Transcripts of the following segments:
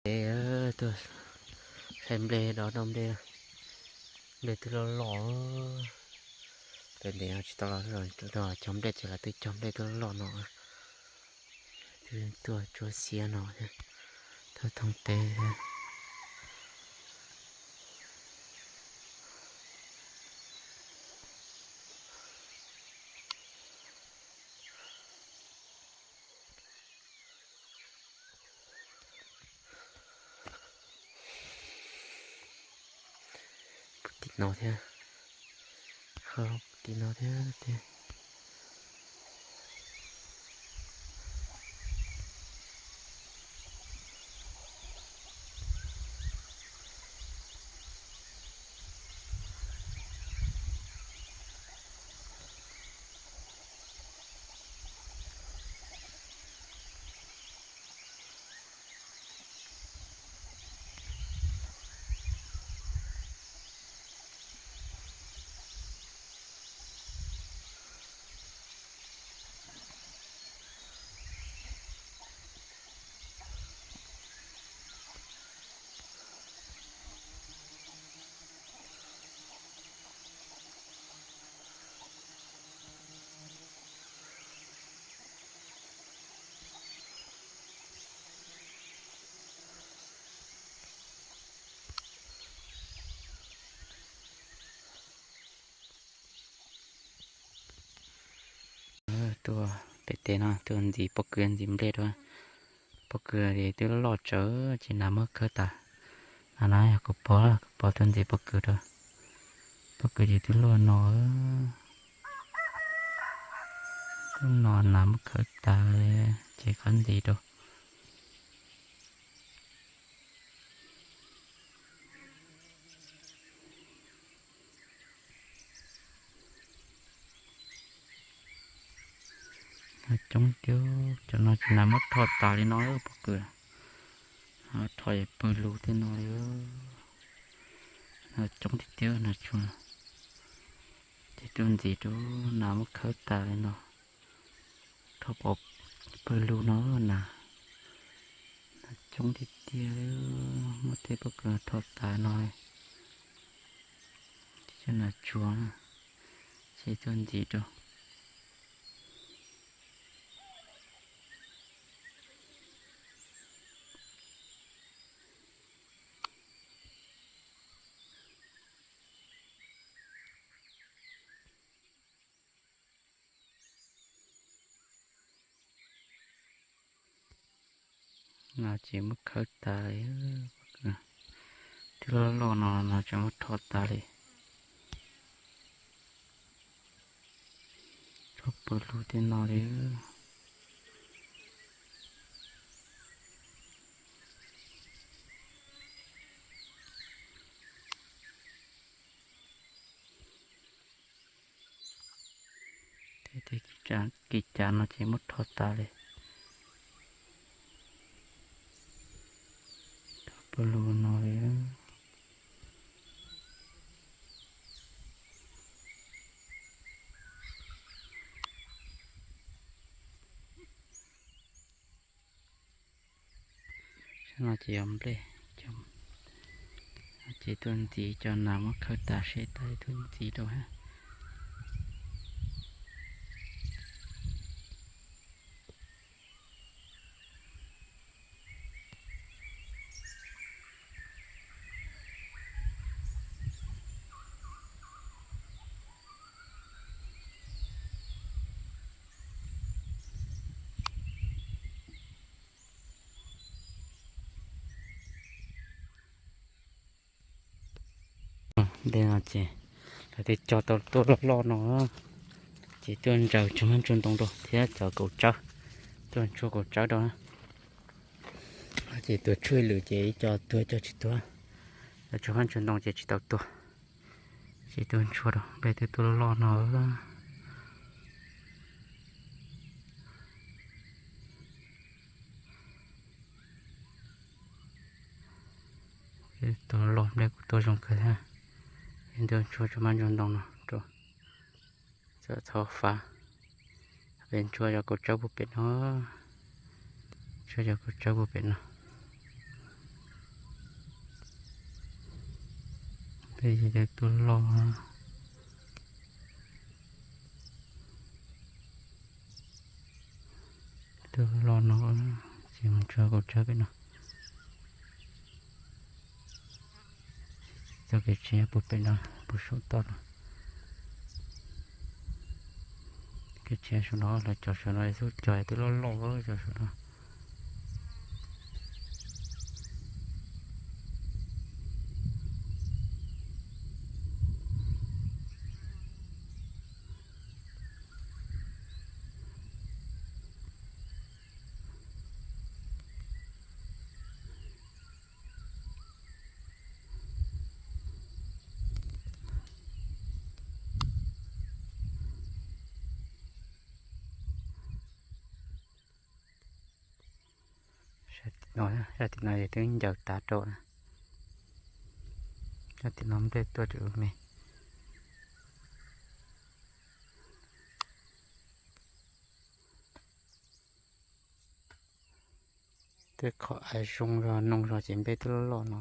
Ces tuaj saib nplej, dov doj nplej, nplej twb loj loj. Pem ntev no tsis tau los, cog nplej ces lawv twb cog nplej twb loj loj no. Twb tuaj tsuab xiab no thiab, thoob teb thiab. Puag tim no thiab, puag tim no thiab tiag. Tuaj pem teb no tuaj ntxiv pob kws ntxiv nplej rau. Pob kws twb loj tsawv ces nas muab khawb tas. Nas no yog kuv pog, kuv pog tuaj ntxiv pob kws rau. Pob kws ces twb loj no, twb no nas muab khawb tas ces qab ntxiv rau. Coob tiag, cov no ces nas muab rho tas li no pob kws. Rho pawg lug tej no li. Coob tiag tiag nas tsuag. Ces tuaj ntxiv rau nas muab khawb tas li no. Rho pom pawg lug no na, nas coob tiag tiag, muab tej pob kws rho tas no. Cov nas tsuag, ces tuaj ntxiv rau. Nas ces muab khawb tas li. Twb loj loj no nas tseem muab rho tas li. Rho pawg lug tej no li. Tej kev cav no ces muab rho tas li. Rho pawg lug no li. Sab no ces yog nplej, ces tuaj ntxiv cov nas muab khawb tas seb tab tuaj ntxiv rau hab. Ntej no ces lawv twb cog tau tuaj loj loj no, ces tuaj ntsaws tsuag hmab ntsuag ntoo rau thiab cov kaus tsawb, tuaj ntsuag kaus tsawb rau na. Ces tuaj tshuaj lwm ces ib co tuag ib co tsis tuag, cov tsuag hmab tsuag ntoo ces tsis tau tuag. Ces tuaj ntsuag rau nplej twb tuaj loj loj no. Tuaj loj nplej kuj tuaj zoo kawg thiab. Tuaj ntsuag tsuag hmab ntsuag ntoo no rau, txhob fav. Peb ntsuag cov kaus tsawb puag pem no, ntsuag cov kaus tsawb puag pem no. Peb cov tuaj loj, tuaj loj no, ces mus tso kaum tsawb pem no. Txoj kev tsev puag pem no, puag saum toj no. Kev tsev saum no, lawv cov saum no xub cog twb loj loj cov saum no. Sab tim no, sab tim no twb ncaws tas rau na. Sab tim no nplej tuaj tsis me. Tej qhov ais zoo zog, noo zog ces nplej twb loj loj no.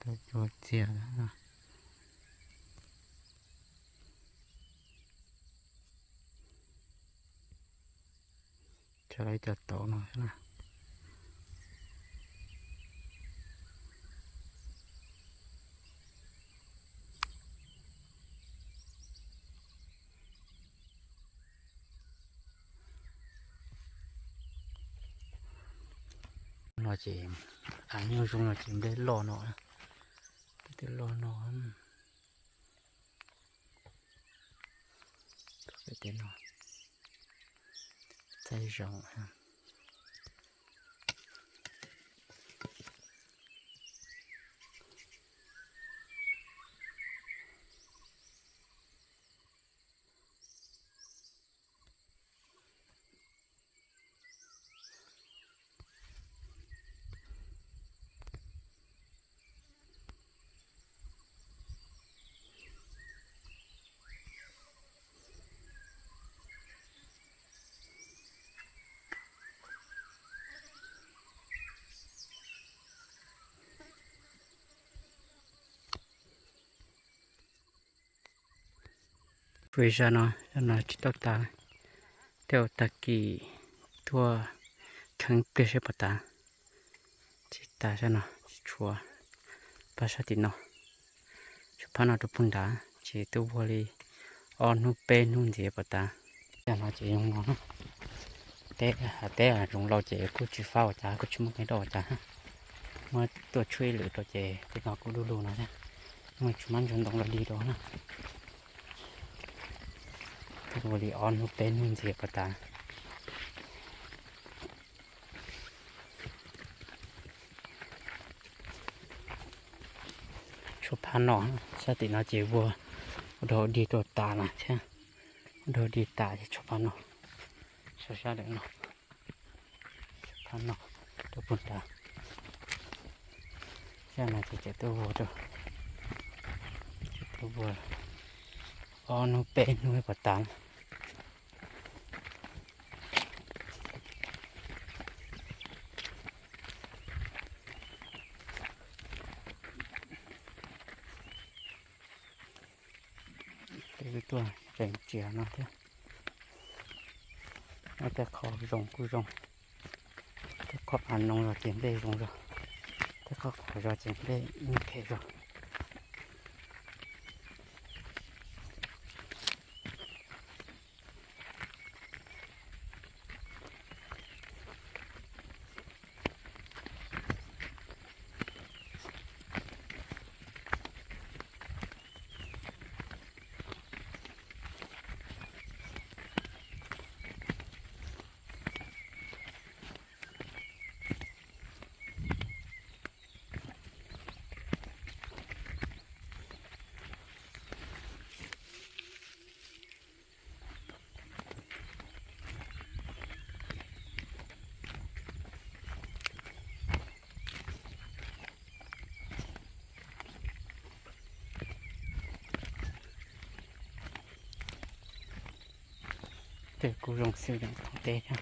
Tau cua txias. Tso lawv cov tauv no xwb na. No ces, a, nyuj zoo no ces nplej loj no, nplej twb loj no. Pem no txaij zoo. Peb zaj no, zaj no tsis tau tas, tej uas tag kis tuaj kheev pliag seb puas tas. Tsis tas zaj no, tsis tshuav. Pab sab tim no, tshuav phab no rau puag nrad, ces twb ua li ob hnub peb hnub ntxiv puas tas. Zaj no ces zoo no, teb, teb zoov laus ces kuj tsis fab ua cas, kuj tsis muaj qee roj ua cas. Muab tuaj tshuab ib lwm rau ces tej no kuj du lug no thiab, muaj tshuav mab ntsuag ntoo los dig rau na. Twb ua li ob hnub peb hnub ntxiv puas tas. Tshuav phab no, sab tim no ces ua, ua dog dig rau tas na thiab, ua dog dig tas ces tshuav phab no, sab sab lawm no, tshuav phab no rau puag nrad. Zaj no ces tseem tuaj ua rau, tseem tuaj ua ob hnub peb hnub puas tas. Twb tuaj tseem tsias no thiab. Tej qhov zoo kuj zoo, tej qhov a noo zog ces nplej zoo zog, tej qhov qhuav zog ces nplej yeej phem zog. Tej kuj zoo xwb, thooj teb thiab.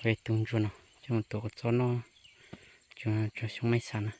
Nqa tus ntsuag no coj mus tuav kua txob noj tso xyoob maib xav na.